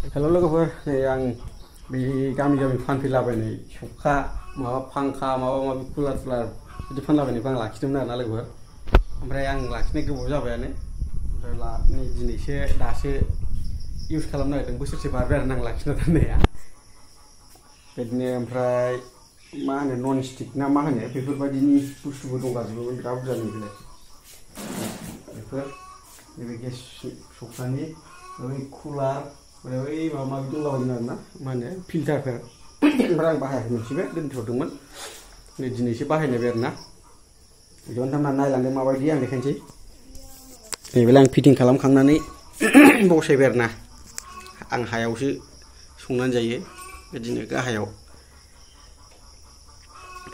हेल' लोगोफोर नै आं बे गामि गामि फानफैलाबायनाय सौखा माबा फांखा माबा माबि कुलार बिदि फानलाबायनायखौ आं लाखिदोंमोन आरोना लोगोफोर। ओमफ्राय आं लाखिनाय गोबाव जाबायानो, ओमफ्राय नै दिनैसो दासो इउज खालामनो नागिरदों। बोसोरसे बारबाय आरो आं लाखिना दोननाया बिदिनो। ओमफ्राय मा होनो नन स्टिक ना मा होनो बेफोरबायदिनि बुस्थुबो दंगाजोबोमोन बिराद बुरजानो बेलाय बेफोर नैबे गेस सौखानि बै कुलार ओमफ्राय बै माबा माबि दंलाबायोमोन आरोना मा होनो फिल्टारफोर। ओमफ्राय आं बाहायाखै मोनसेबो दोनथ'दोंमोन, नै दिनैसो बाहायनायबाय आरोना। बेयावनो थांना नायलांदों माबायदि आं देखायनोसै। नैबेलाय आं फिटिं खालामखांनानै बसायबाय आरोना। आं हायावसो संनानै जायो बिदिनो गाहायाव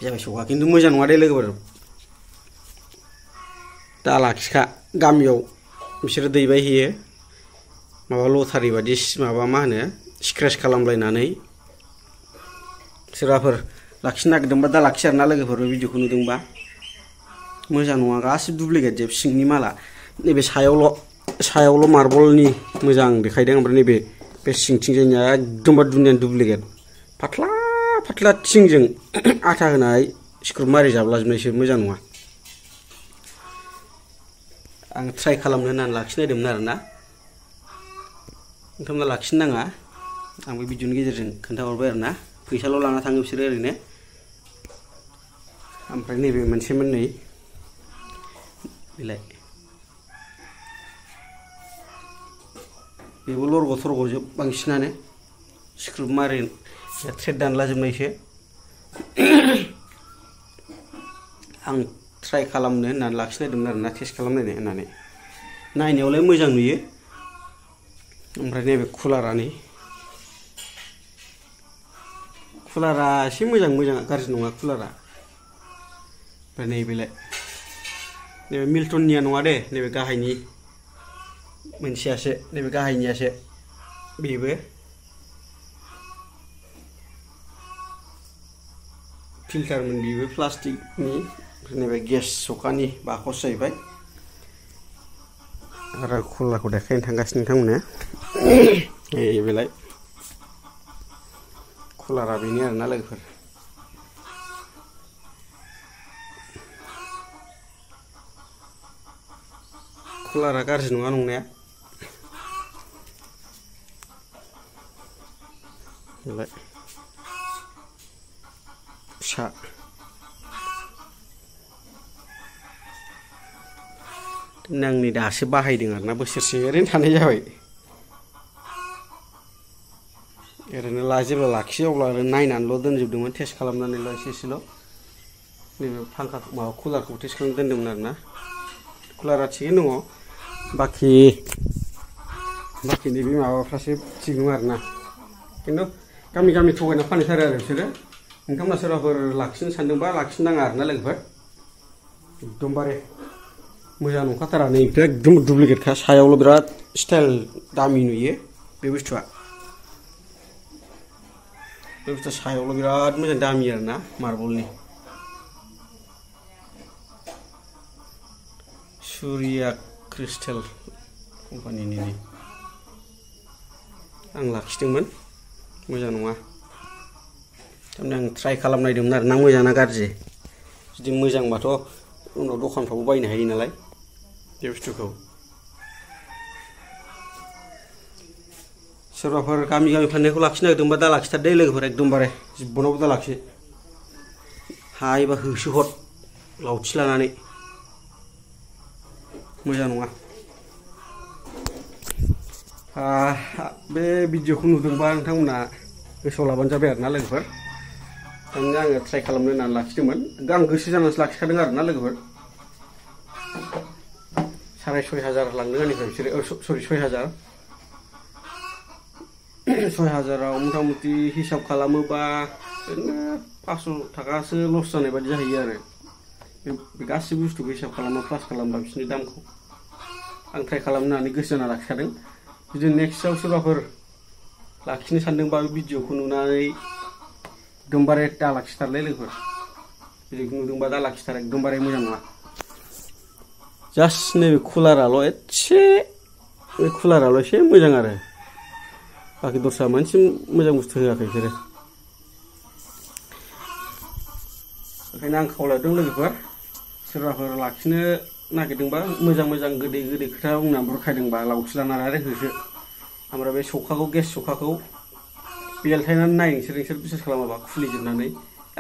जाबाय सौखा। खिन्थु मोजां नङा दे लोगोफोर, दा लाखिखा। गामियाव बिसोरो दैबाय हैयो माबा लटारि बादि माबा मा होनो स्क्रेच खालामलायनानै। सोरबाफोर लाखिनो नागिरदोंबा दा लाखि आरोना लोगोफोर। बे भिडिअखौ नुदोंबा मोजां नङा, गासिबो दुप्लिकेट जोब। सिंनि माला नैबे सायावल' मार्बलनि मोजां देखायदों, ओमफ्राय नैबे बे सिंथिंजायनिया एकदमबारे दुनियानि दुप्लिकेट। फाथ्ला फाथ्ला थिंजों आथा होनाय स्क्रुब मारि जाबलाजोबनायसो, मोजां नङा। आं ट्राइ खालामनो होननानै लाखिनायदोंमोन आरोना। नोंथांमोना लाखिनो नाङा, आं बे भिडिअनि गेजेरजों खोन्थाहरबाय आरोना। फैसाल' लाना थाङो बिसोरो ओरैनो। ओमफ्राय नैबे मोनसे मोननै बेलाय बेबो लरग' थरग'जोब बांसिनानो, स्क्रुब मारि थ्रेड दानलाजोबनायसो। आं ट्राइ खालामनो होननानै लाखिनायदोंमोन आरोना, टेस्ट खालामनायनो होननानै। नायनायावलाय मोजां नुयो। ओमफ्राय नैबे कुलारा एसे मोजां, गाज्रि नङा कुलारा। ओमफ्राय नैबेलाय नैबे मिल्टननिया नङा दे, नैबे गाहायनि मोनसेयासो, नैबे गाहायनियासो बेबो। फिल्टारमोन बेबो प्लास्टिकनि। नैबे गेस सौखानि बाकस जाहैबाय। आरो कुलारखौ देखायनो थांगासिनो नोंथांमोननो। नैबेलाय कुलारा बेनो आरोना लोगोफोर। कुलारा गाज्रि नङा नंनाया। बेलाय फिसा आं नै दासो बाहायदों आरोना, बोसोरसे ओरैनो थानाय जाबाय। ओरैनो जेब्ला लाखियो अब्ला नायनानैल' दोनजोबदोंमोन, टेस्ट खालामनानैल' एसेल'। नैबे फांखा माबा कुलारखौ टेस्ट खालामना दोनदोंमोन आरोना। कुलारा थिगैनो दङ, बाखि नैबे माबाफ्रासो थिग नङा आरोना। खिन्थु गामि गामि थगायना फानहैथारो आरो बिसोरो। नोंथांमोना सोरबाफोर लाखिनो सानदोंबा लाखिनो नाङा आरोना लोगोफोर। एकदमबारे मोजां नंखाथारा। नै एकदम दुप्लिकेटखा, सायावल' बिराद स्टाइल दामि नुयो बे बुस्थुआ। बे बुस्थुआ सायावल' बिराद मोजां दामि आरोना, मार्बलनि। सुरिया क्रिस्टेल कम्पानिनि। आं लाखिदोंमोन, मोजां नङा। थारमाने आं ट्राइ खालामनायदोंमोन आरोना, मोजां ना गाज्रि। जुदि मोजांबाथ' उनाव दखानफ्रावबो बायनो हायो नालाय बे बुस्थुखौ। सोरबाफोर गामि गामि फाननायखौ लाखिनो नागिरदोंबा दा लाखिथार दे लोगोफोर, एकदमबारे जिबनावबो दा लाखि। हायोबा होसोहर लावथि लानानै, मोजां नङा। बे भिडिअखौ नुदोंबा नोंथांमोना गोसोआव लाबानो जाबाय आरोना लोगोफोर। थारमाने आङो ट्राइ खालामनो होननानै लाखिदोंमोन, आं गोसो जानानैसो लाखिखादों आरोना लोगोफोर। 6,500 लांदों आंनिफ्राय बिसोरो, सरि 6,000। 6,000आव मथा मथि हिसाब खालामोबा ओरैनो 500 थाखासो लस जानाय बादि जाहैयो आरो। बे गासिबो बुस्थुखौ हिसाब खालामबा प्लास खालामबा बिसोरनि दामखौ। आं ट्राइ खालामनो होननानै गोसो जाना लाखिखादों। जुदि नेक्स्टआव सोरबाफोर लाखिनो सानदोंबा बे भिडिअखौ नुनानै एकदमबारे दा लाखिथारलै लोगोफोर। भिडिअखौ नुदोंबा दा लाखिथार, एकदमबारे मोजां नङा। जास्ट नैबे कुलाराल' एसे मोजां आरो। बाखि दस्रा मोनसे मोजां बुस्थु होआखै बिसोरो। ओंखायनो आं खावलायदों लोगोफोर सोरबाफोर लाखिनो नागिरदोंबा मोजां मोजां गोदै गोदै खोथा बुंनानै बुरखायदोंबा लावथि लानानै आरो होसो। ओमफ्राय बे सौखाखौ गेस सौखाखौ बेलथायनानै नाय नोंसोर बिसास खालामाबा खुलिजोबनानै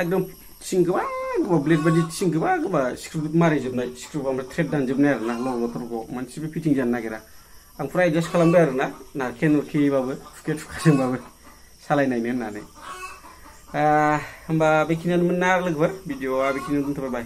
एकदम थिं गोबा गोबा ब्लेड बायदि थिं गोबा गोबा स्क्रु मारिजोबनाय स्क्रु ओमफ्राय थ्रेड दानजोबनाय आरो ना लरग' मोनसेबो फिटिं जानो नागिरा। आं फुरा एडजास्ट खालामबाय आरो ना नारखे नुरखेबाबो थुखे थुखाजोंबाबो सालायनायनो होननानै। होमबा बेखिनियानोमोन ना लोगोफोर भिडिअआ बेखिनियावनो दोनथ'बाय।